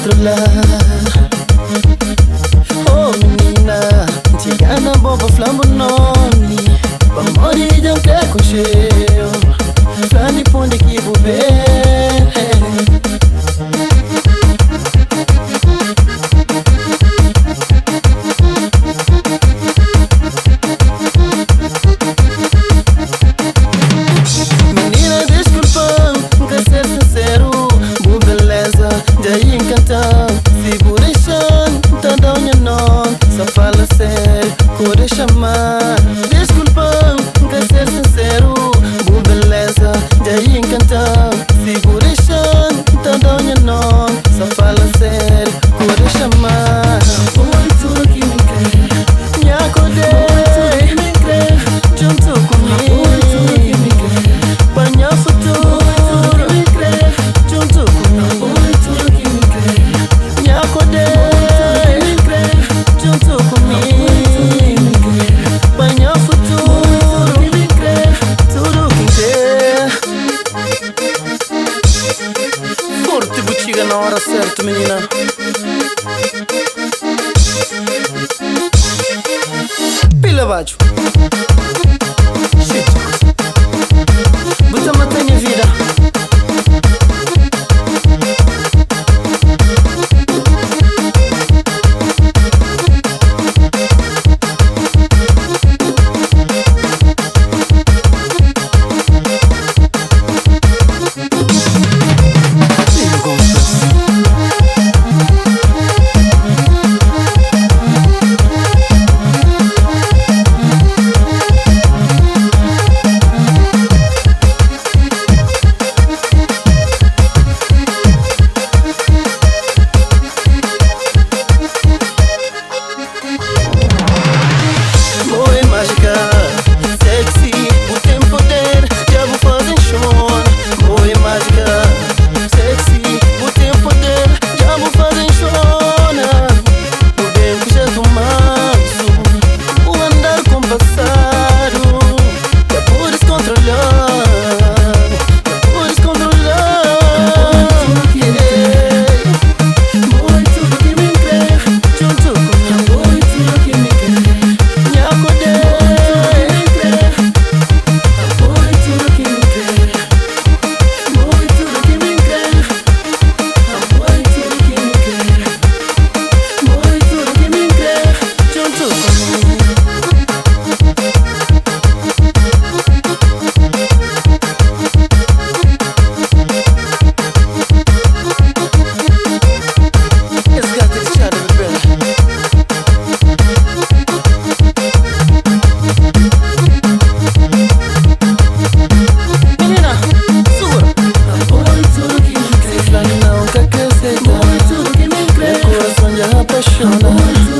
Descontrolar. Oh menina, txiga na bo pa fla bu nomi. Pamodi dja N kre konxe-u. Fla-m di pundi ki bu ben. Minina diskulpa-m, N kre ser sinseru. Bu beleza dja inkanta-m. Si bu dexa-m, N ta da-u nha nomi. Sa fala sériu, ko dexa mar. Diskulpa-m, N kre ser sinseru. Bu beleza dja inkanta-m. Si bu dexa-m, N ta da-u nha nomi. Sa fala sériu, ko dexa mar. Bo é tudu ki mi kre. Nha kode. Bo é tudu ki mi kre. Djuntu ku mi. Bo é tudu ki mi kre. Pa nha futuru. Bo é tudu ki mi kre. Djuntu ku mi. Bo é tudu ki mi kre. Nha kode. Bo é tudu ki mi kre. Djuntu ku mi. Bo é tudu ki mi kre. Pa nha futuru. Bo é tudu ki mi kre. Tudu ki N kre. Forti bu txiga na ora sertu, minina. Pila badju. Shit. Bu ta mata nha vida. Liga Gonçalves. Bo é mágica, sexy, bu ten poder, dja bu faze-m xona. Bo é mágica, sexy, bu ten poder, dja bu faze-m xona. Bu ben ku jetu mansu, bu andar konpasadu, dja bu diskontrola-m, dja bu diskontrola-m. Yeah. Bo é tudu ki mi kre, djuntu ku mi. Bo é tudu ki mi kre, nha kode. Bo é tudu ki mi kre, bo é tudu ki mi kre, bo é tudu ki mi kre, bo é tudu ki mi kre, djuntu ku mi. Es gata di txada bebel. Minina, sugura. Bo é tudu ki mi kre. Si fla nau, N ka kre seta. Bo é tudu ki mi kre. Nha kurason dja apaixona. Bo é.